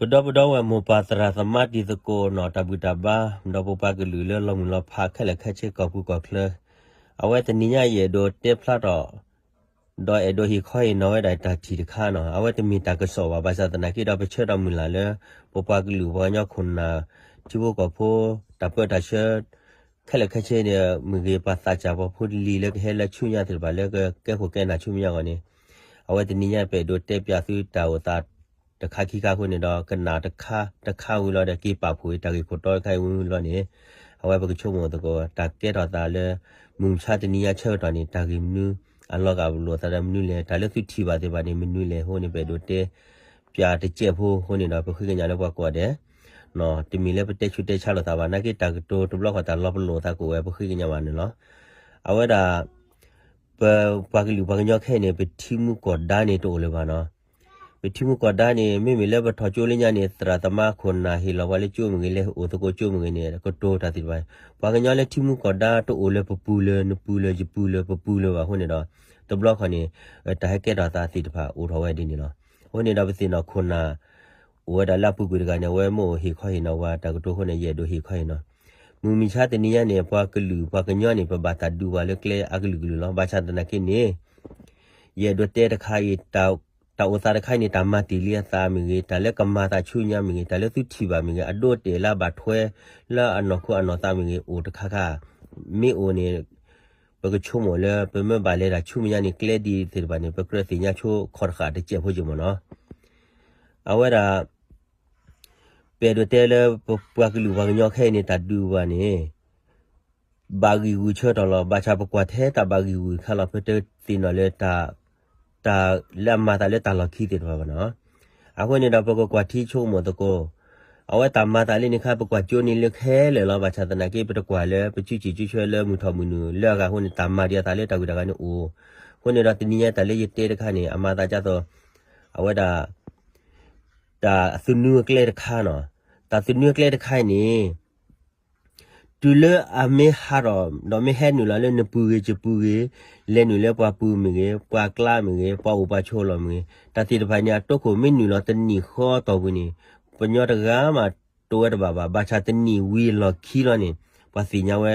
ပဒီပုၢ်ဒီဝဲၢ်မိၢ်ပၢ်သရၣ်သမါတံၤသကိးနီၤ တၢ်ဘူၣ်တၢ်ဘါ ဒီးပပှၤကလုာ်လၢလီၤမုၢ်လီၤဖးခဲလၢာ်ခဲဆ့ကီၢ်ပူၤကီၢ်ချၢ, အဝဲတနံၤညါယအဲၣ်ဒိးတဲဖျါထီၣ် ဒီးအဲၣ်ဒိးဟ့ၣ်ခီဟ့ၣ်နီၤဝဲဒၣ်တၢ်ထံၣ်တခါနီၤ အဝဲတမ့ၢ်တၢ်ကစီၣ်ဘၣ် ဘၣ်ဆၣ်သနာ်က့ဒီးပဆၢထီၣ်မုၢ်လၢ်လၢ ပပှၤကလုာ်ပှၤကညီခိၣ်နၢ် ထံဖိကီၢ်ဖိ တၢ်ပၢတၢ်ဆှၢ ခဲလၢာ်ခဲဆ့န့ၣ် မ့ၢ်ဂ့ၤ ပှၤသးစၢ်ပှၤဖိလံၤလၢကဟဲလၢဆူညါသ့ၣ်တဖၣ်လၢကကဲခိၣ်ကဲနၢ်ဆူမဲာ်ညါအဂီၢ်န့ၣ်, အဝဲတနံၤညါပအဲၣ်ဒိးတဲပၠးသုတၢ်အိၣ်သး တခါခံခါအဃိန့ၣ်ဒီး ကနၣ်တခါတခါဝံၤလီၤဒီး က့ၤပာ်ဖှိၣ်တၢ်ဂ့ၢ်ခိၣ်တီတခါအံၤဝံၤလီၤန့ၣ်, အဝဲပကဆိကမိၣ်သကိး တၢ်ကဲထီၣ်သးလၢ မုၢ်မဆါတနံၤညါဆၢကတီၢ်န့ၣ် တၢ်ဂ့ၢ်မနုၤ အလီၤဂာ်ပလိာ်သးဒီးမနုၤလဲၣ် တၢ်လၢသုထံၣ်ဘၣ်သ့ၣ်တဖၣ်န့ၣ် မနုၤလဲၣ်အဃိန့ၣ် ပအဲၣ်ဒိးတဲ ပၠးတစဲးဖိအဃိန့ၣ်ဒီး ပဃ့ကညးလၢပှၤကိးဂၤဒဲး တမ့ၢ်လၢပတဲဆူးတဲဆါလိာ်သးဘၣ် နာ်က့တၢ်ကတိၤတဘျီဃီတၢ်လီၤပလိာ်သးကအိၣ်ဝဲ ပဃ့ကညးဘၣ်န့ၣ်လီၤ. အဝဲဒၣ် ပပှၤကလုာ်ပှၤကညီခဲအံၤန့ၣ် ပထံမူကီၢ်ဒါန့ၣ်တအိၣ်လၢၤဘၣ်နီၤ. ပထံမူကီၢ်ဒါန့ၣ် မ့မ့ၢ်လၢပထီၣ်ကၠိလၢညါန့ၣ် သရၣ်သမါခိၣ်နၢ်ဟ့ၣ်လီၤပှၤလၢကၠိမ့ၢ်ဂ့ၤ လဲၤအိၣ်သကိးကၠိမ့ၢ်ဂ့ၤန့ၣ် ကတိၤတၢ်သ့ၣ်တဖၣ် ပှၤကညီလၢထံမူကီၢ်ဒါတအိၣ်လၢပပူၤလၢ နပူၤလၢယပူၤလၢပပူၤလၢၤဘၣ်အဃိန့ၣ်ဒီး တဘျီဃီန့ၣ် တၢ်ဟဲကဲထီၣ်သးသ့ၣ်တဖၣ်အိၣ်ထီၣ်ဝဲဒ်န့ၣ်လီၤ. အဃိန့ၣ်ဒီးပသ့ၣ်နီၣ်ခိၣ်နၢ် အိၣ်ဝဲဒၣ်လၢအပူၤကွံာ်တဂၤန့ၣ် အဝဲမ့ၢ်အိၣ်ဟ့ၣ်ခီဟ့ၣ်နီၤဝဲတၢ်ကတိၤအဃိန့ၣ် ယအဲၣ်ဒိးဟ့ၣ်ခီဟ့ၣ်နီၤ မုၢ်မဆါတနံၤညါန့ၣ် ပှၤကလုာ်ပှၤကညီန့ၣ် ပဘၣ်တၢ်ဒုးဝဲလၢကျဲအကလုာ်ကလုာ်လီၤ. ဘၣ်ဆၣ်သနာ်က့န့ၣ် ယအဲၣ်ဒိးတဲတခါအံၤ တၢ်အိၣ်သးတခါအံၤန့ၣ် တၢ်မၤတ့ၢ်လံအသးမ့ၢ်ဂ့ၤ တၢ်လၢကမၤသးဆူညါမ့ၢ်ဂ့ၤ တၢ်လၢသုထံၣ်ဘၣ်မ့ၢ်ဂ့ၤ အဒိအတဲာ်လၢအဘၣ်ထွဲ လၢအနီၢ်ခိအနီၢ်သးမ့ၢ်ဂ့ၤ အိၣ်တခါခါ မ့ၢ်အိၣ်န့ၣ် ပကဆိကမိၣ်လၢ ပမ့ၢ်ဘၣ်လဲၤတၢ်ဆူမဲာ်ညါန့ၣ် ကျဲဒ်သ့ၣ်တဖၣ်န့ၣ် ပကြၢးသ့ၣ်ညါဆိခီၣ်တဃာ်တစဲးဖိက့မ့ၢ်နီၤ. အဝဲဒၣ် ပအဲၣ်ဒိးတဲလၢပပှၤကလုာ်ပှၤကညီခဲအံၤန့ၣ် တၢ်ဒုးဘၣ်န့ၣ် ဘၣ်ဂံာ်ဂူာ်ဆၢထီၣ်လီၤ. ဘၣ်ဆၣ်ပကွၢ်ထဲတၢ်ဘၣ်ဂံာ်ဂူာ်တခါလီၤ. ပတသ့ၣ်နီၣ်လၢ တၢ်လၢအမၤသးလၢတၢ်လီၢ်ခံသ့ၣ်တဖၣ်ဘၣ်နီၤ. အဃိန့ၣ်ဒီး ပကကွၢ်ထံဆိကမိၣ်သကိး အဝဲတၢ်မၤသးလၢန့ၣ်ခါ ပကွၢ်ကၠိန့ၣ်လၢခဲလၢာ်လီၤ. ဘၣ်ဆၣ်သနာ်က့ ပတကွၢ်လၢပစုစ့ၣ်စုဆှၢလၢမုၢ်ထီၣ်မုၢ်နုာ်လၢအဂၤအဃိန့ၣ် တၢ်မၤဒံးအသးလၢတၢ်ဂုၤတၢ်ဂၤန့ၣ်အိၣ်. အဃိန့ၣ်ဒီးတနံၤညါတၢ်လၢယတဲတခါန့ၣ် အမၤသးဒ်သိး အဝဲဒၣ် တၢ်သနူအကျဲတခါနီၤ. တၢ်သနူအကျဲတခါအံၤန့ၣ် တုၤလၢအမ့ၢ်ဟးထီၣ် ဒီးမ့ၢ်ဟဲနုာ်လီၤလၢနပူၤဂ့ၤယပူၤဂ့ၤ, လဲၤနုာ်လၢပှၤပူၤမ့ၢ်ဂ့ၤ, ပှၤကျါမ့ၢ်ဂ့ၤ, ပှၤအိၣ်ပှၤဆိးလီၢ်မ့ၢ်ဂ့ၤ, တၢ်သ့ၣ်တဖၣ်န့ၣ် အတိခိၣ်မ့ၢ်နုာ်လီၤတနံၣ်ဃီတီၢ်ပူၤန့ၣ် ပှၤကညီတဂၤမးတအိၣ်ဝဲတဘၣ်ဘၣ်. ဘၣ်ဆၣ်တနံၣ်ဝံၤအလီၢ်ခံလီၤန့ၣ် ပှၤသ့ၣ်ညါဝဲ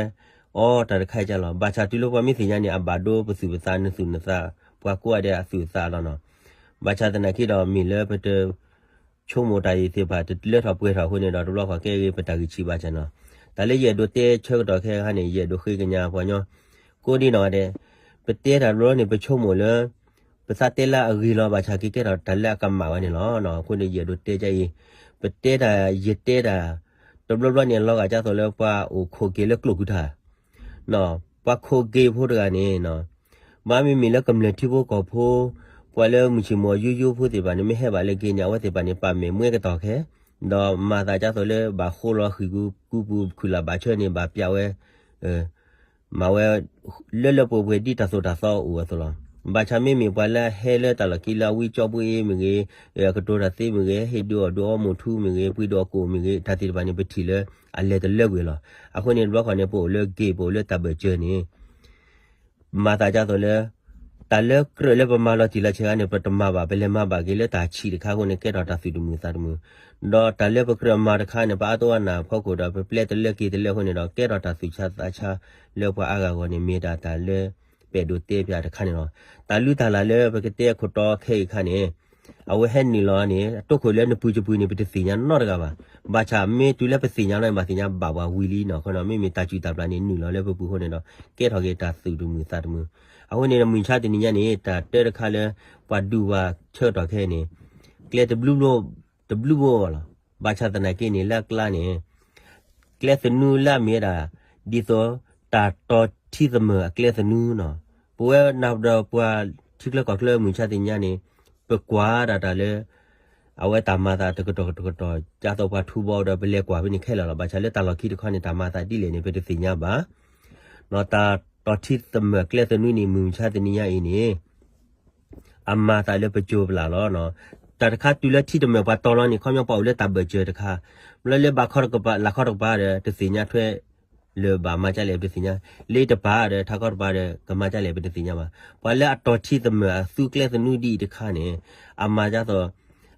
အိ တၢ်တခါအံၤကလီၤ. ဘၣ်ဆၣ်တုၤလၢပှၤမ့ၢ်သ့ၣ်ညါန့ၣ် အဘၣ်ဒိပသူၣ်ပသးနသူၣ်နသး ပှၤကိးဂၤဒဲးအသူၣ်အသးလီၤနီၤ. ဘၣ်ဆၣ်သနာ်က့ဒီး မ့ၢ်လၢပတ ဆိကမိၣ်တၢ်အံၤသ့ၣ်တဖၣ် တလၢထီၣ်ပှဲၤထီၣ်အဃိန့ၣ်ဒီး တဘျီဃီကဲဂ့ၤ ပတၢ်ဂံၢ်ဆံးဘၣ်ဆၣ်နီၤ. တၢ်လၢယအဲၣ်ဒိးတဲဆၢကတီၢ်ခဲခါန့ၣ် ယအဲၣ်ဒိးဃ့ကညးပှၤကညီ ကိးဒံနီၢ်ဂၤဒဲး, ပတဲတၢ်တဘျီန့ၣ် ပဆိကမိၣ်လၢ ပသးတဲလၢအဂ့ၤလီၤ ဘၣ်ဆၣ်က့ၤကဲထီၣ်တၢ်လၢအကမၣ်ဝဲန့ၣ်လီၤ. အဃိန့ၣ် ယအဲၣ်ဒိးတဲကအံၤ, ပတဲတၢ် ယတဲတၢ် တဘျီဘျီန့ၣ် လီၤဂာ်ဒ်သိးလၢပှၤအိၣ်ခိးက့ၤလၢကျိၣ်ကုၤထါ ပှၤခိးက့ၤဖိတဂၤန့ၣ် ဘၣ်မ့မ့ၢ်လၢကမျၢၢ်ထံဖိကီၢ်ဖိ, ပှၤလၢမုၢ်ဆ့ၣ်မီၤယိယိဖိသ့ၣ်တဖၣ်န့ၣ် မ့ၢ်ဟဲဘၣ်လၢက့ၤန့ၣ် အဝဲသ့ၣ်တဖၣ်န့ၣ် ပာ်မဲာ်မွဲကတီၢ်ခဲ, ဒီးမၤသးဒ်သိးလၢဘၣ်ဃိလီၤဃံၤကူပူၤ ခုၣ်လၢ်ဘၣ်ဆၢန့ၣ် ဘၣ်ပျးဝဲ မၤဝဲ လၢလၢပှဲၤပှဲၤဒ်တၢ်သိၣ်တၢ်သီအိၣ်အသိးလီၤ. ဘၣ်ဆၣ်မ့မ့ၢ်ပှၤလၢဟဲလၢတၢ်လီၢ်ခံလၢအဝံကၠီပှ့အ့မ့ၢ်ဂ့ၤ, ကတိၤတၢ်သ့မ့ၢ်ဂ့ၤ, ဟ့ၣ်ဒုးအီၣ်ဒုးအီမိၢ်ထူမ့ၢ်ဂ့ၤ, ပှ့ၤဒုးအီၣ်ကိၣ်မ့ၢ်ဂ့ၤ, တၢ်သ့ၣ်တဖၣ်န့ၣ် ပထံၣ်လၢအလဲၤတလၢကွံာ်လီၤ. အဃိန့ၣ် တဘျီဃီန့ၣ် ပအိၣ်လၢ gate ပအိၣ်လၢတၢ်ဘၢၣ်စၢၤန့ၣ် မၤသးဒ်သိးလၢ တၢ်လၢကြၢးလၢပမၤလီၤတံၢ်လီၤဆဲးခါန့ၣ် ပတမၤဘၣ် ပလဲၤမၤဘၣ်က့ၤလၢတၢ်ဆံးတခါအဃိန့ၣ် ကဲထီၣ်တၢ်သူၣ်တမုာ်သးတမုာ်, ဒီးတၢ်လၢပကြၢးမၤတခါန့ၣ် ပအါတအိၣ်အနၢ်ဖီခိၣ်ဒီး ပပျဲတလၢက့ၤတလၢအဃိန့ၣ်ဒီး ကဲထီၣ်တၢ်သူၣ်ဆါသးဆါလၢပှၤအါဂၤအဂီၢ်န့ၣ် မ့ၢ်ဒၣ်တၢ်လၢ ပအဲၣ်ဒိးတဲပၠးတခါန့ၣ်လီၤ. တၢ်လုၢ်တၢ်လၢ်လၢပကတဲအခိၣ်တီခဲအံၤအခါန့ၣ် အဝဲဟဲနုာ်လီၤန့ၣ် အတိခိၣ်လၢနပူၤစပူၤန့ၣ် ပတသ့ၣ်ညါနီတဂၤဘၣ်. ဘၣ်ဆၣ်မ့ၢ်တုၤလၢပသ့ၣ်ညါလီၤန့ၣ် ဘၣ်သ့ၣ်ညါဘၣ်ပှၤဝံၤလံနီၤ. အဃိဒီး မ့မ့ၢ်တၢ်စူၢ်တၢ်ပျၢ်န့ၣ် နုာ်လီၤလၢပပူၤအဃိန့ၣ်ဒီး ကဲထီၣ်က့ၤတၢ်သူၣ်တမုာ်သးတမုာ်. အဃိန့ၣ်ဒီး မုၢ်ဆါတနံၤညါန့ၣ် တၢ်တၢတခါလၢ ပှၤဒုးဝဲဆၢကတီၢ်ခဲအံၤန့ၣ် ကျဲတဘျုးဘျီ တဘျုးဘျီလီၤ. ဘၣ်ဆၣ်သနာ်က့န့ၣ် လၢအကျါန့ၣ် ကျဲသနူလၢအမ့ၢ်ဝဲဒၣ် ဒ်သိး တၢ်တီၤထံသမၢၢ်အကျဲသနူနီၤ. ပဝဲနၤဒီးပှၤထံချၢကီၢ်ချၢမုၢ်ဆါတနံၤညါန့ၣ် ပကွၢ်ဒၣ်တၢ်လၢ အဝဲတၢ်မၤသးတကတီၢ်တကတီၢ် ဒ်သိးပှၤထူဘီဒီး ပလဲၤကွၢ်ဖဲန့ၣ်ခဲလၢာ်လီၤ. ဘၣ်ဆၣ်လၢတၢ်လီၢ်ခံတခီန့ၣ် တၢ်မၤသးဒ်လဲၣ်န့ၣ် ပတသ့ၣ်ညါဘၣ်. တၢ်တီၤထံသမၢၢ်ကျဲသနူန့ၣ် မုၢ်မဆါတနံၤညါအံၤန့ၣ် အမၤသးလၢပကၠိပလၢ်လီၤ. တၢ်တခါတုၤလၢထံတမၢၢ်ပှၤတီၤလီၤန့ၣ် ခီပညီပှၤအိၣ်လၢတၢ်ဘၢၣ်စၢၤတခါ, ဘျီလၢဘၣ်ခီတကပၤ လၢ်ခီတကပၤဒီး တသ့ၣ်ညါထွဲ လၢဘၣ်မၤဒ်လဲၣ်ပတသ့ၣ်ညါ, လၢတပၤဒီး ထးခီတပၤဒီး ကမၤဒ်လဲၣ်ပတသ့ၣ်ညါဘၣ်. ပှၤလၢအတီၤထံသမၢၢ်အသူကျဲသနူဒ်အံၤတခါန့ၣ် အမၤဒ်သိး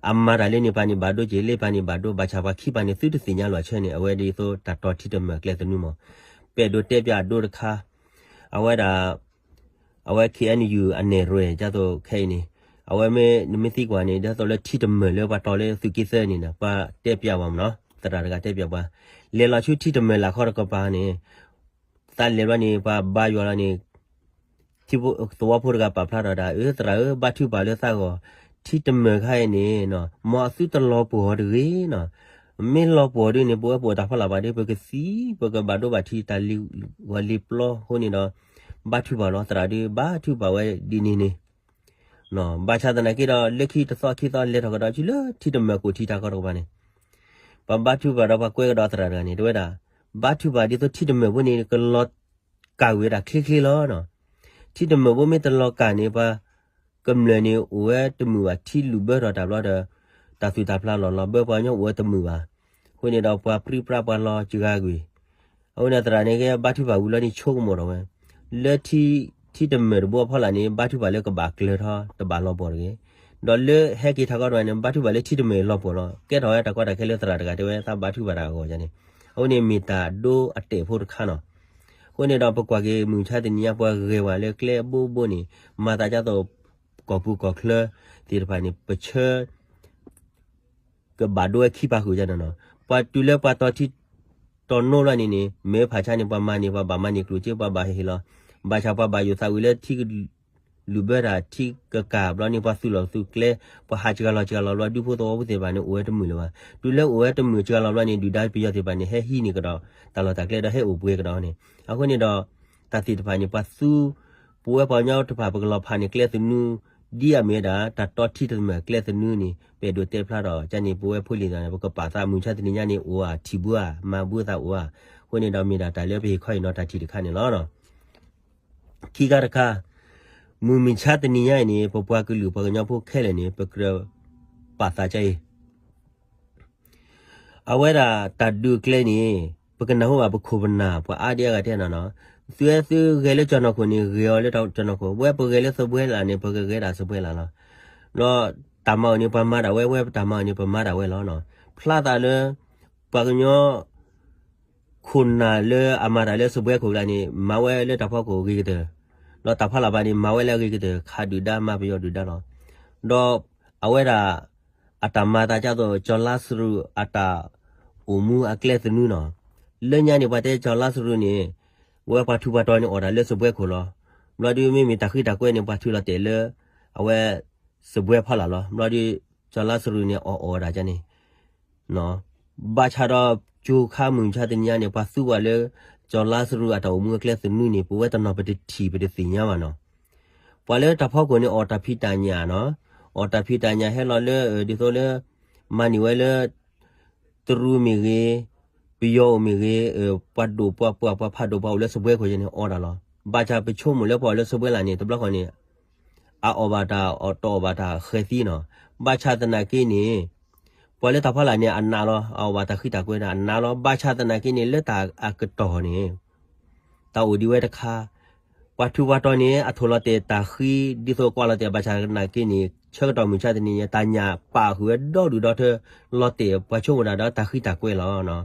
အမၤတၢ်လၢန့ၣ်ပၤန့ၣ်ဘၣ်ဒိက့ၤ လၢပၤန့ၣ်ဘၣ်ဒိ ဘၣ်ဆၣ်ပှၤခံပၤန့ၣ် သုတသ့ၣ်ညါလီၤဆၢန့ၣ် အဝဲဒ်သိးတၢ်တီထံတမၢၢ်ကျဲသနူမး, ပဲၣ်ဒိးတဲပၠးအဒိတခါ, အဝဲဒၣ် အဝဲ ခ့ၣ်အဲၣ်ယူၣ် အနဲၣ်ရွဲၣ် ဒ်သိးခဲအံၤန့ၣ်, အဝဲမ့ၢ်နမ့ၢ်သံကွၢ်န့ၣ် ဒ်သိးလၢထံတမၢၢ်လၢပှၤတီလၢသုးက့သၢန့ၣ် ပှၤတဲပၠးပှၤမနီၤ, သရၣ်တဂၤတဲပၠးပှၤ, လဲၤလီၤဆူထံတမၢၢ်လၢခီတကပၤန့ၣ်, သးလဲၤဘျီန့ၣ် ပှၤဘါယွၤလီၤန့ၣ် ထံဖိသဝီဖိတဂၤပာ်ဖျါထီၣ်ဒၣ် အၢ သရၣ်ဧၢ ဘါထုကဖၣ်လၢသးဂီၢ်, ထံတမၢၢ်ခါအံၤန့ၣ်နီၤ မ်အသုတလီၤပှီၢ်အီၤတဂ့ၤနီၤ, မ့ၢ်လီၤပှီၢ်အီၤဒ်န့ၣ် ပဝဲပအိၣ်တၢ်ဖီလာ်ဘၣ်ဒီး ပကသံ ပကဘၣ်ဒိဘၣ်ထံးတၢ်လံၤဂီၤလံၤပျီအဃိန့ၣ်ဒီး ဘါထုကဖၣ်လီၤ သရၣ်ဒီး ဘါထုကဖၣ်ဝဲဒ်န့ၣ်န့ၣ် ဘၣ်ဆၣ်သနာ်က့ဒီး လၢခံတသီခံသီလဲၤထီၣ်ကဒီးဆူလၢထံတမၢၢ်ကိၣ်ထံးတၢ်ကီတကပၤန့ၣ်, ပှၤဘါထုကဖၣ်ဒီးပှၤကွဲကဒီးသရၣ်တဂၤန့ၣ် တဲဝဲဒၣ်, ဘါထုကဖၣ်ဒ်သိးထံတမၢၢ်ဖိန့ၣ် ကလီၤကၢ်ဝံၤဝဲဒၣ်ချ့ချ့လီၤနီၤ, ထံတမၢၢ်ဖိမ့ၢ်တလီၤကၢ်န့ၣ် ပှၤကမျၢၢ်န့ၣ်အိၣ်ဝဲတမုာ်ဘၣ် ထံလူၣ်ဘၢထီၣ်တၢ်ဘျီဒီး တၢ်သူၣ်တၢ်ဖျးလီၤလီၤဘၢပှၤကညီအိၣ်ဝဲတမုာ်ဘၣ်, အဃိန့ၣ်ဒီးပှၤပြံပြါပှၤလီၤစှၤကွံာ် အဃိန့ၣ်သရၣ်န့ၣ်က့ ဘါထုကဖၣ်ဝံၤလီၤန့ၣ်ဆိကမိၣ်ထီၣ်ဝဲ, လၢထံ ထံတမၢၢ်တဘိအဖီလာ်န့ၣ် ဘါထုကဖၣ်လၢကဘၣ်ကျၢၤထီၣ် တဘၣ်လီၤပှီၢ်တဂ့ၤ, ဒီးလၢဟဲက့ၤထးကီတဂၤန့ၣ် ဘါထုကဖၣ်လၢထံတမၢၢ်အံၤလီၤပှီၢ်လီၤ ကဲထီၣ်ဝဲတၢ်ကီတၢ်ခဲလၢသရၣ်တဂၤတဲဝဲသးဘါထုကဖၣ်တၢ်အဂီၢ်န့ၣ်, အဃိန့ၣ်မ့ၢ်တၢ်ဒိအတဲာ်ဖိတခါနီၤ, အဃိန့ၣ်ဒီးပကွၢ်က့ၤမုၢ်မဆါတနံၤညါပှၤဂဲၤဝဲလၢကျဲအဘိဘိန့ၣ် မၤသးဒ်သိး ကီၢ်ပူၤကီၢ်ချၢသ့ၣ်တဖၣ်န့ၣ် ပဆၢ ကဘၣ်ဒိဝဲခံပာ်ဃုာ်ဒ်န့ၣ်နီၤ, ပှၤတုၤလၢပှၤတီထံတီနိဘျီန့ၣ်န့ၣ် မ့ၢ်ဖးဆါန့ၣ် ပှၤမၤန့ၢ် ပှၤဘၣ်မၤန့ၢ်ကျိၣ်စ့ ပှၤဘၣ်ဟ့ၣ်လီၤ, ဘၣ်ဆၣ်ပှၤဘၣ်ယိၣ်သးဝံၤလၢထံကလူၣ်ဘၢတၢ် ထံကကၢ်ဘျီန့ၣ် ပှၤသူၣ်လီၤသူၣ်ကျဲ ပှၤဟးစှၤလီၤစှၤလီၤဘျီ ဒူဖိသဝီဖိသ့ၣ်တဖၣ်န့ၣ် အိၣ်ဝဲတမုာ်လၢၤဘၣ်, တုၤလၢအိၣ်ဝဲတမုာ်စှၤလီၤဘျီန့ၣ် ဒုၣ်ဒါပယီၤသ့ၣ်တဖၣ်န့ၣ် ဟဲဟံးန့ၢ်ကဒီး တၢ်လီၢ်တၢ်ကျဲဒီးဟဲအိၣ်ပှဲၤကဒီးန့ၣ်, အဃိန့ၣ်ဒီး တၢ်သ့ၣ်တဖၣ်န့ၣ် ပှၤသူ ပဝဲပှၤကညီတဖၣ် ပကလီၤဖးန့ၣ် ကျဲသနူ ဒ်အမ့ၢ်ဝဲဒၣ် တၢ်တီထံတမၢၢ်ကျဲသနူန့ၣ် ပအဲၣ်ဒိးတဲဖျါထီၣ် ကန့ၣ် ပဝဲဖိလံၤသးန့ၣ် ပကပာ်သးမုၢ်မဆါတနံၤညါန့ၣ် အိၣ်ဧါ ထံၣ်ဘၣ်ဧါ မၤဘၣ်သးအိၣ်ဧါ, အဃိန့ၣ်ဒီးမ့ၢ်ဒၣ်တၢ်လၢပဟ့ၣ်ခီအံၤနီၤ တၢ်ထံၣ်တခါန့ၣ်လီၤ. ခံခါတခါ, မုၢ်မဆါတနံၤညါအံၤန့ၣ် ပပှၤကလုာ်ပှၤကညီဖိခဲလၢာ်န့ၣ် ပကြၢးပာ်သးကအံၤ အဝဲဒၣ်တၢ်ဒုးကျဲန့ၣ် ပကနၢ်ဟူဘၣ်ပခိၣ်ပနၢ် ပှၤအါဒံအါဂၤတဲနီၤနီၤ, သုဝဲသုဂဲၤလၢကၠီၤနီၢ်ခိၣ်န့ၣ် ဂဲၤအီၤလၢကၠီၤနီၢ်ခိၣ်, ဝဲပဂဲၤလၢစပွဲလးန့ၣ် ပကဂဲၤဒၣ်စပွဲလးလီၤ. ဒီးတၢ်မၤအီၤန့ၣ် ပှၤမၤဒၣ်ဝဲ, ဝဲပတၢ်မၤအီၤန့ၣ် ပမၤဒၣ်ဝဲလီၤ. ဖျါသးလၢ ပှၤကညီ ခိၣ်နၢ်လၢအမၤတၢ်လၢစပွဲခိၣ်ကျါန့ၣ် မၤဝဲလၢတၢ်ဖီခိၣ်ဂ့ၤကတၢၢ်, ဒီးတၢ်ဖီလာ်ဘၣ်န့ၣ် မၤဝဲလၢအဂ့ၤကတၢၢ် ခးဒုၣ်ဒါမၤပယီၤဒုၣ်ဒါလီၤ. ဒီးအဝဲဒၣ် အတၢ်မၤသးဒ်သိး ကၠီၤလါစရူးအတၢ်အိၣ်မူအကျဲသနူနီၤ, လၢညါန့ၣ် ပှၤတဲကၠီၤလါစရူးန့ၣ် ဝဲပှၤထူးပှၤတီၤန့ၣ် အိၣ်တၢ်လၢစပွဲခိၣ်လီၤ. ဘျီဒုးမ့မ့ၢ်တၢ်ဃံတၢ်ကွဲန့ၣ် ပှၤထုးလီၤတဲာ်လၢ အဝဲ စပွဲဖီလာ်လီၤ. ဘျီဒုး ကၠီၤလါစရူးန့ၣ် အီၣ်အီၣ်ဒၣ်ကန့ၣ် ဘၣ်ဆၣ်ဒီး ကၠိခါမုၢ်မဆါတနံၤညါန့ၣ် ပှၤသူဝဲလၢ ကၠီၤလါစရူးအတၢ်အိၣ်မူအကျဲသနူန့ၣ် ပဝဲတနီၤ ပတထံၣ် ပတသ့ၣ်ညါဘၣ်နီၤ. ပှၤလၢတၢ်ဖီခိၣ်န့ၣ် အီၣ်တၢ်ဖံးတၢ်ညၣ်နီၤ, အီၣ်တၢ်ဖံးတၢ်ညၣ်ဟဲလီၤလၢ ဒ်သိးလၢ မၤန့ၢ်ဝဲလၢ တရူးမ့ၢ်ဂ့ၤ, ပယီၤအိၣ်မ့ၢ်ဂ့ၤ, ပှၤဒိၣ်ပှၤပှၢ် ပှၤဖးဒိၣ်ပှၤအိၣ်လၢစပွဲခိၣ်န့ၣ် အီၣ်တၢ်လီၤ. ဘၣ်ဆၣ်ပဆိကမိၣ်လၢပှၤအိၣ်လၢစပွဲလးန့ၣ် တဘျီဃီန့ၣ် အအီၣ်ဘၣ်တၢ် အတအီၣ်ဘၣ်တၢ်ဃဲၤသံနီၤ. ဘၣ်ဆၣ်သနာ်က့န့ၣ် ပှၤလၢတၢ်ဖီလာ်န့ၣ် အနာ်လီၤ, အအီၣ်ဘၣ်တၢ်ဃံတၢ်ကွဲဒီးအနာ်လီၤ. ဘၣ်ဆၣ်သနာ်က့န့ၣ် လၢတၢ်အကတီၢ်န့ၣ် တၢ်အိၣ်ဒံးဝဲတခါ, ပှၤထူးပှၤတီၤန့ၣ် အထိၣ်လီၤတဲာ်တၢ်ဃံ ဒ်သိးကွၢ်လီၤတဲာ် ဘၣ်ဆၣ်သနာ်က့န့ၣ် ဆၢကတီၢ်မုၢ်မဆါတနံၤညါ တၢ်ညၣ်ပာ်ဃုာ်ဝဲဒီဒူၣ်ဒီထၢ လီၤတဲာ်ပှၤဆိကမိၣ်တၢ်ဒီးတၢ်ဃံတၢ်ကွဲလီၤ.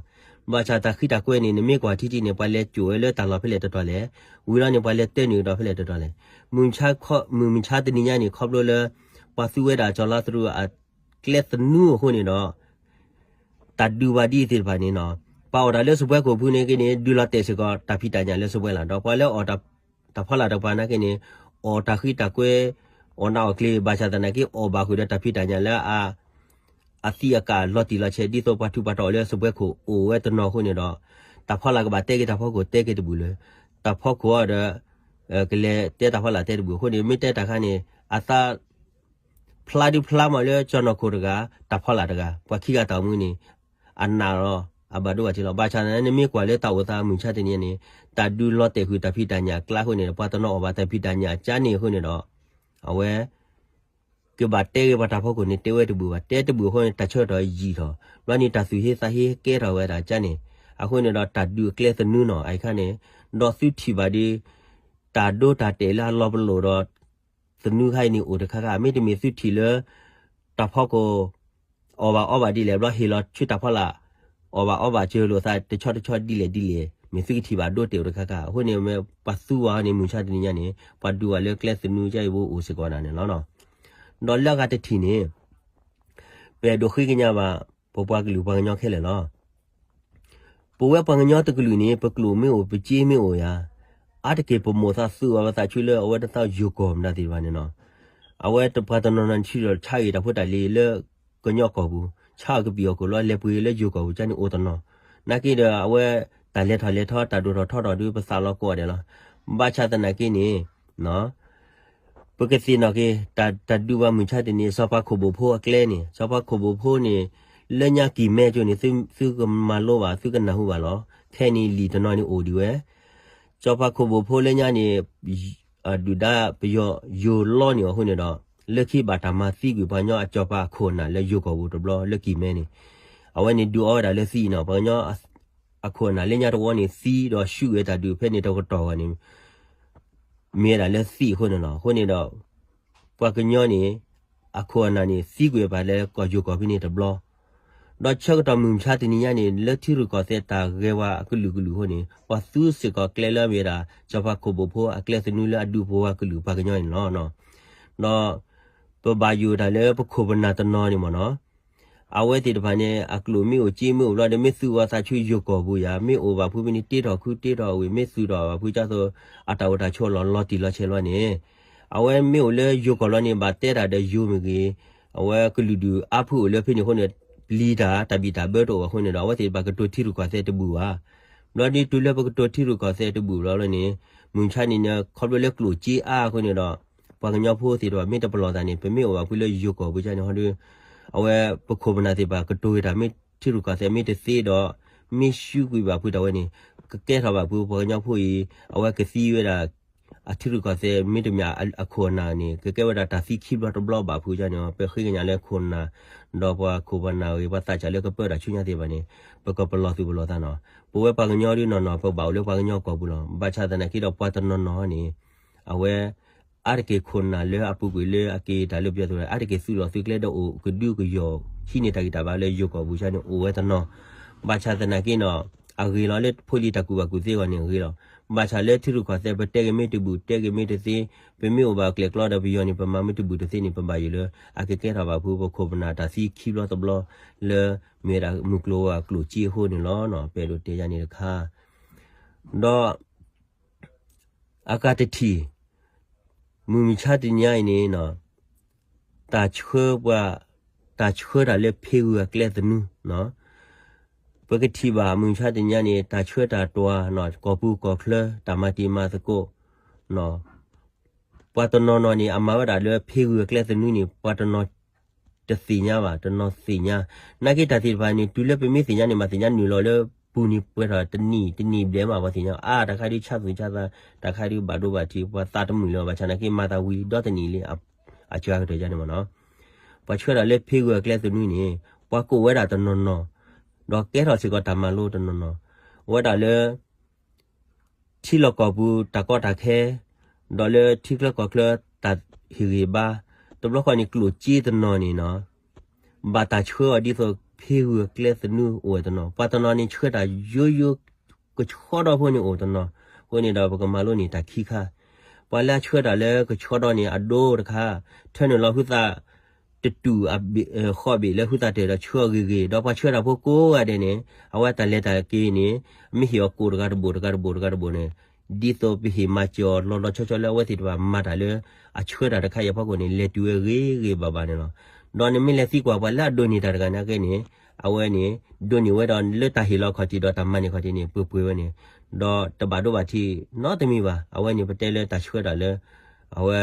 ဘၣ်ဆၣ်တၢ်ဃံတၢ်ကွဲန့ၣ် နမ့ၢ်ကွၢ်ထံထံန့ၣ် ပှၤလဲၤစိာ်ဝဲလၢတၢ်လီၢ်ဖဲလဲၣ်တတီၤလဲၣ်, ဝံၤလီၤန့ၣ် ပှၤလဲၤတဲနုာ်ကဒီးဖဲလဲၣ်တတီၤလဲၣ်. မုၢ်မဆါတနံၤညါန့ၣ် ခီဖျိလၢ ပှၤသူဝဲဒၣ်ကၠီၤလါသရူးအ ကျဲသနူအဃိန့ၣ်ဒီး တၢ်ဒုးဘၣ်ဒ်အံၤသ့ၣ်တဖၣ်န့ၣ်နီၤ, ပှၤအီၣ်တၢ်လၢစပွဲခိၣ်ဖုန့ၣ်က့န့ၣ် ဒုးလီၤတဲာ်စ့ၢ်ကီးတၢ်ဖံးတၢ်ညၣ်လၢစပွဲလး ဒီးပှၤလၢအီၣ်တၢ် တၢ်ဖီလာ်တကပၤနာ်က့န့ၣ် အီၣ်တၢ်ဃံတၢ်ကွဲ အီၣ်နးအီၣ်ကျ့ၤ ဘၣ်ဆၣ်သနာ်က့ အီၣ်ဘၣ်ဃုာ်ဒီးတၢ်ဖံးတၢ်ညၣ်လၢအ အသံးအကာ်လီၤတံၢ်လီၤဆဲး ဒ်သိးပှၤထူးပှၤတီၤလၢစပွဲခိၣ်အိၣ်ဝဲတနီၤအဃိန့ၣ်ဒီး တၢ်ဖီလာ်ကဘၣ်တဲက့ၤတၢ်ဖီခိၣ်တဲက့ၤတဘူၣ်လၢၤ, တၢ်ဖီခိၣ်အီၤဒီး ကလဲၤတဲတၢ်ဖီလာ်တဲတဘူၣ်အဃိန့ၣ် မ့ၢ်တဲတၢ်ခါန့ၣ် အသး ဖျါဒုဖျါမးလၢကၠီၤနီၢ်ခိၣ်တဂၤ တၢ်ဖီလာ်တဂၤ ပှၤခံဂၤတၢ်အိၣ်မူန့ၣ် အနာ်လီၤ အဘၣ်ဒိဘၣ်ထံးလီၤ. ဘၣ်ဆၣ်သနာ်က့ နမ့ၢ်ကွၢ်လၢတၢ်အိၣ်သးမုၢ်မဆါတနံၤညါန့ၣ် တၢ်ဒုးလီၤတဲာ်ဃုာ်တၢ်ဖံးတၢ်ညၣ်အကျါအဃိန့ၣ် ပှၤတနီၤအီၣ်ဘၣ်တၢ်ဖံးတၢ်ညၣ်ကၠါန့ၣ်အဃိန့ၣ်ဒီး အဝဲ ကဘၣ်တဲဂ့ၤပှၤတၢ်ဖီခိၣ်န့ၣ် တဲဝဲတဘူၣ်ဘၣ်, တဲတဘူၣ်အဃိန့ၣ် တၢ်ဆၢကတီၢ်ယံာ်ထီၣ် ဘျီန့ၣ် တၢ်သူၣ်ဟ့သးဟ့ကဲထီၣ်ဝဲဒၣ်ကၠါန့ၣ် အဃိန့ၣ်ဒီး တၢ်ဒုးအကျဲသနူနီၤ အအံၤခါန့ၣ် ဒီးသုထံၣ်ဘၣ်ဒ် တၢ်ဒိတၢ်တဲာ်လၢအလီၤပလိာ်ဒီး သနူခါအံၤန့ၣ်အိၣ်တခါခါ မ့တမ့ၢ်သုထံၣ်လၢ တၢ်ဖီခိၣ် အီၣ်ဘၣ်အီဘၣ်ဒ်လဲၣ်ဘျီ ဟ့ၣ်လီၤဆူတၢ်ဖီလာ်, အီၣ်ဘၣ်အီဘၣ်စၢၤလိာ်သးတဆီတဆီဒ်လဲၣ်ဒ်လဲၣ် မ့ၢ်သုကထံၣ်ဘၣ်ဒိတ့ၢ်အိၣ်တခါခါ အဃိန့ၣ် ပှၤသူအီၤန့ၣ် မုၢ်ဆါတနံၤညါန့ၣ် ပှၤဒုးအီၤလၢကျဲသနူကဲအံၤပအိၣ်စ့ၢ်ကီးဒၣ်န့ၣ်လီၤ. ဒီးလၢအဂၤတထံၣ်န့ၣ် ပအဲၣ်ဒိးဃ့ကညးဘၣ် ပပှၤကလုာ်ပှၤကညီခဲလၢာ်လီၤ. ပဝဲပှၤကညီတကလုာ်န့ၣ် ပကျိာ်မ့ၢ်အိၣ် ပစ့မ့ၢ်အိၣ်ယၤ, အါတက့ၢ်ပမိၢ်သးသူအီၤပသးဆူလၢအဝဲတသးယိၤကီၢ်မတၤသ့ၣ်တဖၣ်န့ၣ်လီၤ. အဝဲပှၤတနီၤနီၤန့ၣ် ထံၣ်ဒီးဆါအံၤတၢ်ဖိတၢ်လံၤလၢကညီကီၢ်ပူၤ, ဆါအီၤကပံာ်အီၤကီၢ်လီၤ လဲၤပှ့ၤလၢယိၤကီၢ်ပူၤကန့ၣ်အိၣ်တနီၤ, နာ်က့ဒီးအဝဲတၢ်လဲၤထီၣ်လဲၤထီ တၢ်ဒိၣ်ထီၣ်ထီထီၣ်ဒီးပသးလီၤကိးဂၤဒဲးလီၤ. ဘၣ်ဆၣ်သနာ်က့န့ၣ် ပကသ့ၣ်နီၣ်က့ၤ တၢ်ဒုးပှၤမုၢ်ဆါတနံၤ စီၤပၤခိၣ်ဘိၣ်ဖိအကျဲန့ၣ် စီၤပၤခိၣ်ဘိၣ်ဖိန့ၣ် လၢညါကံၢ်မဲကၠိန့ၣ် သုကမၤလိဘၣ် သုကနၢ်ဟူဘၣ်လီၤ. ခဲအံၤန့ၣ်လံာ်တနီၤန့ၣ်အိၣ်ဒံးဝဲ, စီၤပၤခိၣ်ဘိၣ်ဖိလၢညါန့ၣ် ဒုၣ်ဒါပယီၤယိၤလီန့ၢ်အီၤအဃိန့ၣ်ဒီး လၢခံဘၣ်တၢ်မၤသံကွံာ်ပှၤကညီအစီၤပၤအခိၣ်အနၢ်လၢယိၤကီၢ်ပူၤတဘျီလၢကံၢ်မဲန့ၣ်, အဝဲန့ၣ်ဒုးအီဝဲဒၣ်လၢသံနီၤ ပှၤကညီအခိၣ်အနၢ်လၢညါတဝီန့ၣ်သံဒီးဆူၣ်ဝဲတၢ်ဒုးဖဲန့ၣ်တကတီၢ်ဂီၢ်န့ၣ် မ့ၢ်ဝဲဒၣ်လၢသံအဃိန့ၣ်လီၤ. အဃိန့ၣ်ဒီး ပှၤကညီန့ၣ် အခိၣ်အနၢ်န့ၣ် သံကွံာ်ပှၤလၢကီၢ်ယိၤကီၢ်ဖဲန့ၣ်တဘျီ, ဒီးဆၢကတီၢ်မုၢ်မဆါတနံၤညါန့ၣ် လၢထံရူၢ်ကီၢ်သဲးတၢ်ဂဲၤဝဲအကလုာ်ကလုာ်အဃိန့ၣ် ပှၤသူစ့ၢ်ကီးကျဲလၢအမ့ၢ်ဝဲဒၣ် စီၤပၤခိၣ်ဘိၣ်ဖိအကျဲသနူလၢအဒုးပဝဲကလုာ်ပှၤကညီန့ၣ်လီၤ. ဒီး ပဘၣ်ယိၣ်တၢ်လၢပခိၣ်ပနၢ်တနီၤန့ၣ်မ့ၢ်နီၤ အဝဲသ့ၣ်တဖၣ်န့ၣ် အကျိာ်မ့ၢ်အိၣ်စ့မ့ၢ်အိၣ်ဘျီဒီး မ့ၢ်သူအီၤသးဆူယိၤကီၢ်ပူၤယၤ မ့ၢ်အိၣ်ဘၣ်ဖုဖဲန့ၣ် တ့ထီၣ်ခုတ့ထီၣ်ဝ့ၢ် မ့ၢ်သူၣ်ထီၣ်ဘၣ်ဖုကၢ်သိး အတၢ်အိၣ်တၢ်ဆိးလီၤလီၤတံၢ်လီၤဆဲးလီၤန့ၣ် အဝဲမ့ၢ်အိၣ်လၢယိၤကီၢ်လီၤန့ၣ် ဘၣ်တဲတၢ်ဒီးယိၤမ့ၢ်ဂ့ၤ, အဝဲကလုာ်ဒူၣ်အါဖုအိၣ်လၢဖဲန့ၣ်အဃိန့ၣ် ပျံၤတၢ်တၢ်ဘံၣ်တၢ်ဘၢတအိၣ်အဃိန့ၣ်ဒီး အဝဲသ့ၣ်တဖၣ်ကတိၤထံရူၢ်ကီၢ်သဲးတဘူၣ်ဘၣ်. ဘျီဒ်တုၤလၢပကတိၤထံရူၢ်ကီၢ်သဲးတဘူၣ်ဘျီလီၤန့ၣ် မုၢ်မဆါန့ၣ် ခီဖျိလၢကျိာ်စ့အါအဃိန့ၣ်ဒီး ပှၤကညီဖိသ့ၣ်တဖၣ်မ့ၢ်တပလီၢ်သးန့ၣ် ပမ့ၢ်အိၣ်ဘၣ်ဖုလၢယိၤကီၢ်ပူၤကၢ်န့ၣ်ဟီဒီး အဝဲပခိၣ်ပနၢ်သ့ၣ်တဖၣ်ကတိၤဂ့ၤတၢ်မ့ၢ်ထံရူၢ်ကီၢ်သဲးမ့ၢ်တသ့ဒီး မ့ၢ်ဆူးကွံာ်ဘၣ်ဖုတၢ်ဝဲန့ၣ် ကကဲထီၣ်ဘၣ်ဖုပှၤကညီဖိအံၤ အဝဲကသံဝဲဒၣ် အထံရူၢ်ကီၢ်သဲးမ့တမ့ၢ်အခိၣ်အနၢ်န့ၣ် ကကဲဝဲဒၣ်တၢ်သံခံဘျီတဘျီဘၣ်ဖုကၢ်န့ၣ် ပဃ့ကညးလၢခိၣ်နၢ် ဒီးပှၤခိၣ်ပနၢ်ဂ့ၤ ပှၤသးစၢ်လၢကပၢတၢ်ဆူညါသ့ၣ်တဖၣ်န့ၣ် ပကပလီၢ်သူၣ်ပလီၢ်သးနီၤ ပဝဲပှၤကညီဒ်နီၢ်နီၢ် ပဘၣ်အိၣ်လၢပှၤကညီကီၢ်ပူၤလီၤ. ဘၣ်ဆၣ်သနာ်က့ဒီးပှၤတနီၤနီၤန့ၣ် အဝဲ အါတက့ၢ်ခိၣ်နၢ်လၢအပူၤကွံာ်လၢအက့ၤတၢ်လၢပယီၤသုး အါတက့ၢ်သုးလီၤသုးကျဲဒီးအိၣ်ကဒုကယီၤ ဟံးန့ၢ်တၢ်ဂံၢ်တၢ်ဘါလၢယိၤကီၢ်ပူၤကၢ်န့ၣ် အိၣ်ဝဲတနီၤ ဘၣ်ဆၣ်သနာ်က့နီၤ အဂ့ၤလီၤလၢဖိလံၤတၢ်ကူၣ်ဘၣ်ကူၣ်သ့အဂီၢ်န့ၣ်အဂ့ၤလီၤ. ဘၣ်ဆၣ်လၢထံရူၢ်ကီၢ်သဲး ပတဲက့ၤမ့ၢ်တဘူၣ် တဲက့ၤမ့ၢ်တသ့ ပမ့ၢ်အိၣ်ဘၣ်ကျဲကျီဒီးပယီၤန့ၣ် ပမၤမ့ၢ်တဘူၣ်တသ့န့ၣ် ပဘၣ်ယိၣ်လၢ အကကဲထီၣ်ဘၣ်ဖုပခိၣ်ပနၢ်တၢ်သံခံဘျီတဘျီ လၢမ့ၢ်ဝဲဒၣ်မုၢ်ကျိၤဝဲၤကွာ်ကျိၣ်စ့အဃိန့ၣ်လီၤ. ပအဲၣ်ဒိးတဲယၤန့ၣ်တခါ ဒီး အဂၤတထံၣ် မုၢ်မဆါတနံၤအံၤန့ၣ် တၢ်ဆှၢပှၤ တၢ်ဆှၢတၢ်လၢဖ့ဂုၤအကျဲသနူ ပကထံၣ်ဘၣ်မုၢ်မဆါတနံၤန့ၣ် တၢ်ဆှၢတၢ်တွၤ ကီၢ်ပူၤကီၢ်ချၢ တၢ်မၤတံၤမၤသကိး ပှၤတနီၤနီၤန့ၣ် အမၤဝဲဒၣ်လၢဖ့ဂုၤအကျဲသနူန့ၣ် ပှၤတနီၤ တသ့ၣ်ညါဘၣ် တနီၤသ့ၣ်ညါ နာ်က့တၢ်သ့ၣ်တဖၣ်န့ၣ် တုၤလၢပမ့ၢ်သ့ၣ်ညါန့ၣ် မၤသ့ၣ်ညါနုာ်လီၤလၢပူၤန့ၣ် ပှဲၤထီၣ်တနံၣ်တနံၣ်ဘျဲၣ်မး ပှၤသ့ၣ်ညါ အါ တၢ်ခါဒုးဆါသူၣ်ဆါသး တၢ်ခါဒုးဘၣ်ဒိဘၣ်ထံး ပှၤသးတမုာ်လၢၤဘၣ်ဆၣ်နာ်က့ မၤသးဝံၤဒီတနံၣ်လံ အစှၤကတၢၢ်ယါန့ၣ်မ့ၢ်နီၤ ပှၤဆှၢတၢ်လၢဖ့ဂုၤအကျဲသနူန့ၣ် ပှၤကအိၣ်ဝဲဒၣ်တနီၤနီၤ ဒီးကဲထီၣ်စ့ၢ်ကီးတၢ်မၤလိတနီၤနီၤ အဝဲဒၣ်လၢ ထံလီၢ်ကီၢ်ပူၤတၢ်ကီတၢ်ခဲ ဒီးလၢထံချၢကီၢ်ချၢတၢ်ဟ့ၣ်ဂံၢ်ဘါ တဘျီဃီန့ၣ်ကျိၣ်စ့တနီၤန့ၣ်နီၤ ဘၣ်တၢ်ဆှၢအီၤဒ်သိးဖ့ဂုၤအကျဲသနူအိၣ်ဝဲတနီၤ ပှၤတနီၤန့ၣ်ဆှၢတၢ်ယိယိ ကဆှီဒီဖိန့ၣ်အိၣ်တနီၤ အဃိန့ၣ်ဒီးပကမၤလိန့ၢ်တၢ်ခံခါ ပှၤလၢအဆှၢတၢ်လၢကဆှီဒီန့ၣ် အဒိတခါ ထၢနုာ်လီၤဟုသး တတူၢ်အဘ့ၣ် ဃီဘ့ၣ်လၢဟုသးတၢၢ်ဒီးဆှၢအီၤဂ့ၤဂ့ၤ ဒီးပှၤဆှၢတၢ်ဖိကိးဂၤဒဲးန့ၣ် အဝဲတၢ်လဲၤတၢ်က့ၤန့ၣ် မ့ၢ်ဟ့ၣ်အီၤကိၣ်တဂၤတဘိၣ်တဂၤတဘိၣ်တဂၤတဘိၣ်န့ၣ် ဒ်သိးပဟ့ၣ်မၤစၢၤအီၤလီၤလီၤဆီဆီလၢအဝဲသ့ၣ်တဖၣ်မၤတၢ်လၢ အဆှၢတၢ်တခါအံၤအဖီခိၣ်န့ၣ် လဲၤတုၤဝဲဂ့ၤဂ့ၤဘၣ်ဘၣ်န့ၣ်လီၤ. ဒီးနမ့ၢ်လဲၤသံကွၢ်ပှၤလၢအဒိးန့ၢ်တၢ်တဂၤန့ၣ်က့န့ၣ် အဝဲန့ၣ် ဒိးန့ၢ်ဝဲဒီးလၢတၢ်ဟ့ၣ်လီၤအခီၣ်ထံးဒီးတၢ်မၤန့ၢ်အခီၣ်ထံးန့ၣ် ပှဲၤပှဲၤဝဲန့ၣ် ဒီးတဘၣ်ဒိဘၣ်ထံးနီတမံၤဘၣ်. အဝဲန့ၣ်ပတဲလၢတၢ်ဆှၢတၢ်လၢ အဝဲ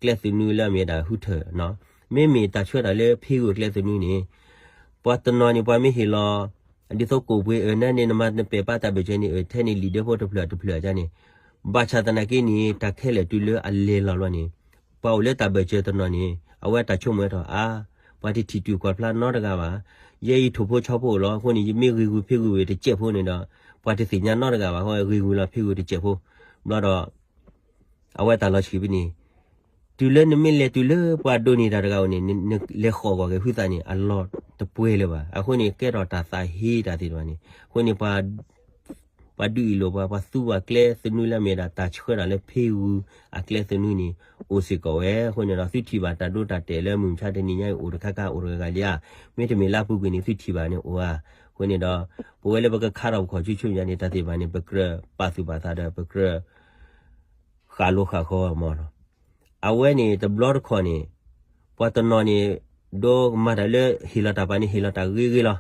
ကျဲသနူလၢအမ့ၢ်ဒၣ်ဟူထၢၣ်နီၤ. မ့မ့ၢ်တၢ်ဆှၢတၢ်လၢဖ့ဂုၤအကျဲသနူန့ၣ် ပှၤတနီၤန့ၣ် ပှၤမ့ၢ်ဟ့ၣ်လီၤ ဒ်သိးကိၣ်ပှ့ၤအၢ နဲန့ၣ် နမၤနပဲာ်ပာ်တၢ်ဘၢၣ်စၢၤန့ၣ် အၢ ထဲန့ၣ်လံာ်ဒၢဖိတဖျၢၣ်တဖျၢၣ်န့ၣ် ဘၣ်ဆၣ်သနာ်က့န့ၣ် တၢ်ခဲလၢာ်တုၤလၢအလဲၤလီၤဘျီန့ၣ် ပှၤအိၣ်လၢတၢ်ဘၢၣ်စၢၤတနီၤန့ၣ် အဝဲတၢ်ဆိကမိၣ်ထီၣ်အါ ပှၤတထံၣ်တုၤကွၢ်ဖျါနီတဂၤဘၣ်. ယဲအံၤထိၣ်ဖိဆီဖိအိၣ်လီၤ. အဃိန့ၣ် ယမ့ၢ်ဂ့ၤဂုၤဖ့ဂုၤဝ့ၢ်တစဲးဖိန့ၣ်ဒီး ပှၤတသ့ၣ်ညါနီတဂၤဘၣ်. အဃိဂ့ၤဂုၤလီၤဖ့ဂုၤတစဲးဖိ ဘျီဒီး အဝဲတၢ်လီၤဆံးဖဲန့ၣ် တုၤလၢနမ့ၢ်လဲၤတုၤလၢပှၤဒိးန့ၢ်တၢ်တဂၤဧိၤန့ၣ် နလဲၤဃီၣ်ဂီၢ်က့ၤဟုသးန့ၣ် အလီၢ်တပှဲၤလၢၤဘၣ်. အဃိန့ၣ် ကဲထီၣ်တၢ်သးဟ့တၢ်သ့ၣ်တဖၣ်န့ၣ် အဃိန့ၣ် ပှၤဒုးအံၤလိာ်ပှၤ ပှၤသူပှၤကျဲသနူလၢအမ့ၢ်ဒၣ်တၢ်ဆှၢတၢ်လၢဖ့ဂုၤအကျဲသနူန့ၣ် အိၣ်စ့ၢ်ကီးဝဲ. အဃိန့ၣ်ဒီး သုထံၣ်ဘၣ်တၢ်ဒိတၢ်တဲာ်လၢမုၢ်မဆါတနံၤညါအံၤအိၣ်တခါခါအိၣ်တဂၤဂၤလံဧါ. မ့တမ့ၢ်လၢအပူၤကွံာ်န့ၣ် သုထံၣ်ဘၣ်န့ၣ်အိၣ်ဧါ. အဃိန့ၣ်ဒီး ပဝဲလၢပကခါထီၣ်ပခီၣ်ဆူမဲာ်ညါန့ၣ် တၢ်သ့ၣ်တဖၣ်န့ၣ် ပကြၢးပာ်သူၣ်ပာ်သးဒီး ပကြၢး ဃးလိဃးဃီမၢ်နီၤ. အဝဲန့ၣ်တဘျီတခီၣ်န့ၣ် ပှၤတနီၤန့ၣ် ဒိကမၤတၢ်လၢဟ့ၣ်လီၤတၢ်ပာ်န့ၣ် ဟ့ၣ်လီၤတၢ်ဂ့ၤဂ့ၤလီၤ.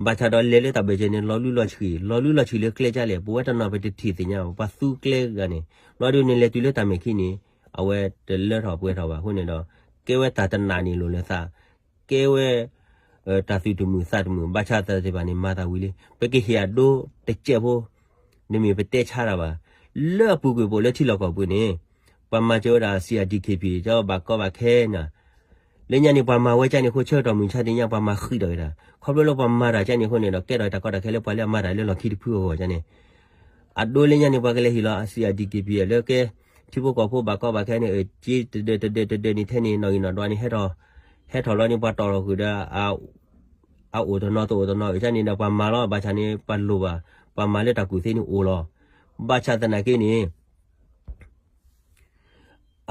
ဘၣ်ဆၣ်ဒီးလဲၤလၢတၢ်ဘၢၣ်စၢၤန့ၣ် လီၤလူလီၤဆှံ, လီၤလူလီၤဆှံလၢကျဲကၢ်လဲၣ် ပဝဲတနီၤပတထံၣ်သ့ၣ်ညါဘၣ် ပှၤသူကျဲဂၤန့ၣ် ဘျီဒုးန့ၣ်လဲၤတုၤလၢတၢ်မဲာ်ခံန့ၣ် အဝဲတလၢထီၣ်ပှဲၤထီၣ်ဘၣ်. အဃိန့ၣ်ဒီး ကဲဝဲတၢ်တနာ်န့ၣ်လိာ်လၢသး ကဲဝဲ တၢ်သူၣ်တမုာ်သးတမုာ် ဘၣ်ဆၣ်သ့ၣ်တဖၣ်န့ၣ် မၤသးဝံၤလံ ပကဟ့ၣ်အဒိတစဲးဖိ နမ့ၢ်ပတဲဆါတၢ်ဘၣ်. လၢအပူၤကွံာ်ပအိၣ်လၢထံလီၢ်ကီၢ်ပူၤန့ၣ် ပှၤမၤစၢၤဝဲဒၣ် စီဢၣ်ဒံၣ်ခ့ၣ်ပံၣ် ကဘၣ်ကီဘၣ်ခဲန့ၣ် လၢညါန့ၣ် ပှၤမၤဝဲကၢ်န့ၣ်အဃိ ဆၢကတီၢ်မုၢ်မဆါတနံၤညါ ပှၤမၤဃံးဒီးဝဲဒၣ် ခီဖျိလၢပှၤမၤတၢ်ကၢ်န့ၣ်အဃိန့ၣ်ဒီး ကဲထီၣ်တၢ်ကီတၢ်ခဲလၢပှၤလၢအမၤတၢ်လၢလီၢ်ခံတဖုအဂီၢ်န့ၣ် အဒိလၢညါန့ၣ် ပှၤကလဲၤဟ့ၣ်လီၤ စီအၣ်ဒံၣ်ခ့ၣ်ပံၣ် လၢကဲ ထံဖိကီၢ်ဖိဘၣ်ကီဘၣ်ခဲန့ၣ် စ့တဒၢတဒၢတဒၢန့ၣ် ထဲန့ၣ် နီၣ်ဂံၢ်နီၣ်ဒွးန့ၣ် ဟဲထီၣ်လီၤန့ၣ် ပှၤတီၢ်လီၤဃုာ်ဒီး အအိၣ်တနီၤတအိၣ်တနီၤ အကၢ်န့ၣ်ဒီး ပှၤမၤလီၤ ဘၣ်ဆၣ်န့ၣ် ပှၤလိၣ်ဘၣ် ပှၤမၤလၢတၢ်ကူၣ်သ့န့ၣ်အိၣ်လီၤ. ဘၣ်ဆၣ်သနာ်က့န့ၣ်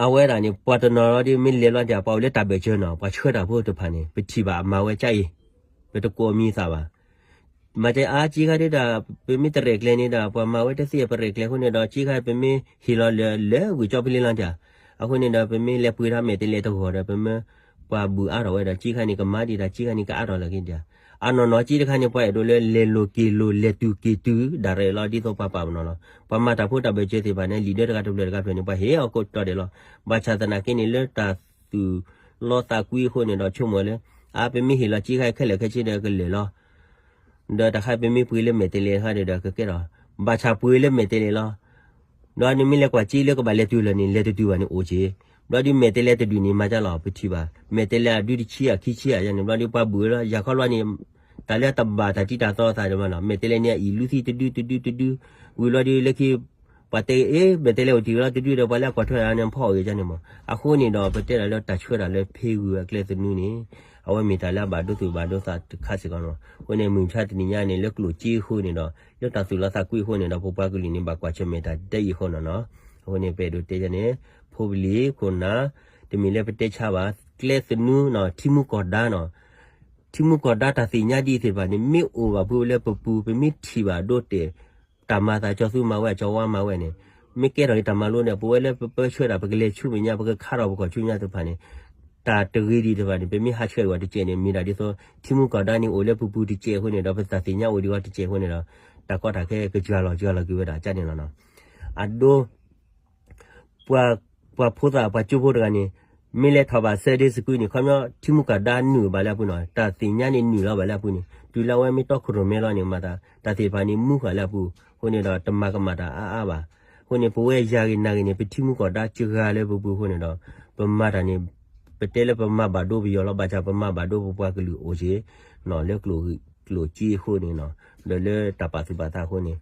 အဝဲဒၣ်န့ၣ် ပှၤတနီၤလီၤဒ်မ့ၢ်လဲၤလီၤဒၣ် ပှၤအိၣ်လၢတၢ်ဘၢၣ်စၢၤနီၤ ပှၤဆှၢတၢ်ဖိတဖၣ်န့ၣ် ပထံၣ်ဘၣ်အမၤဝဲကၢ်အံၤ ပတကိးမံၤသးဘၣ်. မၤကဲအါက့ခါဒ်ဒီး ပမ့ၢ်တရဲၣ်ကျဲၤန့ၣ်ဒီး ပှၤမၤဝဲတသ့အပရဲၣ်ကျဲၤအဃိန့ၣ်ဒီး က့ခါပမ့ၢ်ဟ့ၣ်လီၤလၢ လၢဝ့ၢ်ကၠီဖလ့လီၤတၢ် အဃိန့ၣ်ဒီး ပမ့ၢ်လဲၤပှ့ၤထီၣ်မဲာ်တဲးလဲးတဂီၤဒီး ပမ့ၢ်ပှၤဘုၣ်အါထီၣ်ဝဲဒီး က့ခါန့ၣ် ကမၤဒံးတၢ် က့ခါန့ၣ်ကအါထီၣ်လၢက့ဒၣ် အနီၢ်နီၢ်က့တခါန့ၣ် ပှၤအဲၣ်ဒိးလၢလဲၤလိၤက့ၤလိၤ လဲၤတုၤက့ၤတုၤ ဒၣ်ရဲၣ်လီၤ ဒ်သိးပှၤပာ်ပနီၤလီၤ. ပှၤမၤတၢ်ဖိတၢ်ဘၢၣ်စၢၤသ့ၣ်တဖၣ်န့ၣ် လံာ်ဒၢတဂၤတဖျၢၣ်တဂၤတဖျၢၣ်န့ၣ် ပှၤဟ့ၣ်အီၤကိးတီၤဒဲးလီၤ. ဘၣ်ဆၣ်သနာ်က့န့ၣ် လၢတၢ်သူၣ်လီသးကွံအဃိန့ၣ်ဒီး ဆိကမိၣ်လၢ အါ ပမ့ၢ်ဟ့ၣ်လီၤက့ခါခဲလၢာ်ခဲဆ့ဒီးကလဲၤလီၤ ဒီးတၢ်ခါပမ့ၢ်ပှ့ၤလၢမဲာ်တဲးလဲးတခါဒီးကကဲထီၣ် ဘၣ်ဆၣ်ပှ့ၤလၢမဲာ်တဲးလဲးလီၤ. ဒီးနမ့ၢ်လဲၤကွၢ်က့လၢကဘၣ်လဲၤတုၤလၢာ်န့ၣ် လဲၤတတုၤဘၣ်န့ၣ်အိၣ်က့ၤ ဘျီဒုးမဲာ်တဲးလဲးတဒုန့ၣ် မၤတၢ်လီၤ ပထံၣ်ဘၣ် မဲာ်တဲးလဲးအဒုတဆံယဲၢ်ခံဆံယဲၢ်န့ၣ် ဘျီဒုးပှၤဘုၣ်လီၤ ယၤခီဘျီန့ၣ် တၢ်လၢအတဘၣ်တၢ်တံၢ်တၢ်သီသးဒံးဘၣ်နီၤ မဲာ်တဲးလဲးန့ၣ် အအံၤလူသံတဒုတဒုတဒု ဝံၤဘျီဒုးလၢခံ ပှၤတဲအ့ မဲာ်တဲးလဲးအိၣ်တ့ၢ်လီၤတဒုဒီး ပှၤလၢအကွၢ်ထွဲအါန့ၣ်ဖီၣ်အီၤကန့ၣ်မး အဃိန့ၣ်ဒီး ပတဲဒၣ်လၢတၢ်ဆှၢတၢ်လၢဖ့ဂုၤအကျဲသနူန့ၣ် အဝဲမ့ၢ်တၢ်လၢအဘၣ်ဒိသူၣ်ဘၣ်ဒိသးတခါစ့ၢ်ကီးမး အဃိန့ၣ် မုၢ်မဆါတနံၤညါန့ၣ် လၢကျိၣ်စ့အဃိန့ၣ်ဒီး လၢတၢ်သူၣ်လီသးကွံအဃိန့ၣ်ဒီး ပပှၤကလုာ်န့ၣ် ဘၣ်ကွၢ်ဆၢၣ်မဲာ်တၢ်ဒ်အံၤအဃိန့ၣ်နီၤ အဃိန့ၣ် ပအဲၣ်ဒိးတဲန့ၣ် ဖိပလံၤခိၣ်နၢ် တမ့ၢ်လၢပတဲဆါဘၣ် ကျဲသနူနီၤ ထံမူကီၢ်ဒါနီၤ ထံမူကီၢ်ဒါတၢ်သ့ၣ်ညါဒ်အံၤသ့ၣ်တဖၣ်န့ၣ် မ့ၢ်အိၣ်ဘၣ်ဖုလၢပပူၤ ပမ့ၢ်ထံၣ်ဘၣ်ဒိတဲာ် တၢ်မၤသးကၠီၤသူမၤဝဲ ကၠီၤဝါမၤဝဲန့ၣ် မ့ၢ်ကဲထီၣ်က့ၤတၢ်မၤလိန့ၣ် ပဝဲလၢပပၢဆှၢတၢ် ပကလဲၤဆူမဲာ်ညါ ပကခါထီၣ်ပခီၣ်ဆူညါသ့ၣ်တဖၣ်န့ၣ် တၢ်တဂ့ၤဒံးသ့ၣ်တဖၣ်န့ၣ် ပမ့ၢ်ဟးဆှဲးဝဲတစဲးန့ၣ် မ့ၢ်ဒၣ်ဒ်သိး ထံမူကီၢ်ဒါန့ၣ်အိၣ်လၢပပူၤတစဲးအဃိန့ၣ်ဒီး ပတၢ်သ့ၣ်ညါအိၣ်ဒံးဝဲတစဲးအဃိန့ၣ်ဒီး တၢ်ကီတၢ်ခဲကစှၤလီၤစှၤလီၤက့ၤဝဲဒၣ်ကန့ၣ်လီၤနီၤ အဒိ ပှၤဖိသၣ်ပှၤကၠိဖိတဂၤန့ၣ် မ့ၢ်လဲၤထီၣ်ဘၣ် Sunday School န့ၣ် ခီပညီ ထံမူကီၢ်ဒါနုာ်ဘၣ်လၢအပူၤနီၤ တၢ်သ့ၣ်ညါန့ၣ်နုာ်လီၤဘၣ်လၢအပူၤန့ၣ် တုၤလၢအဝဲမ့ၢ်တီခိၣ်ရိၣ်မဲလီၤန့ၣ် မၤသး တၢ်သ့ၣ်တဖၣ်န့ၣ်မူဃာ်လၢအပူၤ အဃိန့ၣ်ဒီး တမၤကမၣ်တၢ်အါအါဘၣ်. အဃိန့ၣ် ပဝဲယၤဂ့ၤနၤဂ့ၤန့ၣ် ပထံမူကီၢ်ဒါစှၤလၢပပူၤအဃိန့ၣ်ဒီး ပမၤတၢ်န့ၣ် ပတဲလၢပမၤဘၣ်ဒိပယီၤလီၤ ဘၣ်ဆၣ်ပမၤဘၣ်ဒိပပှၤကလုာ်အိၣ်က့ၤ လၢကျိၣ်စ့အဃိန့ၣ် ဒီးလၢတၢ်ပာ်သူၣ်ပာ်သးအဃိန့ၣ်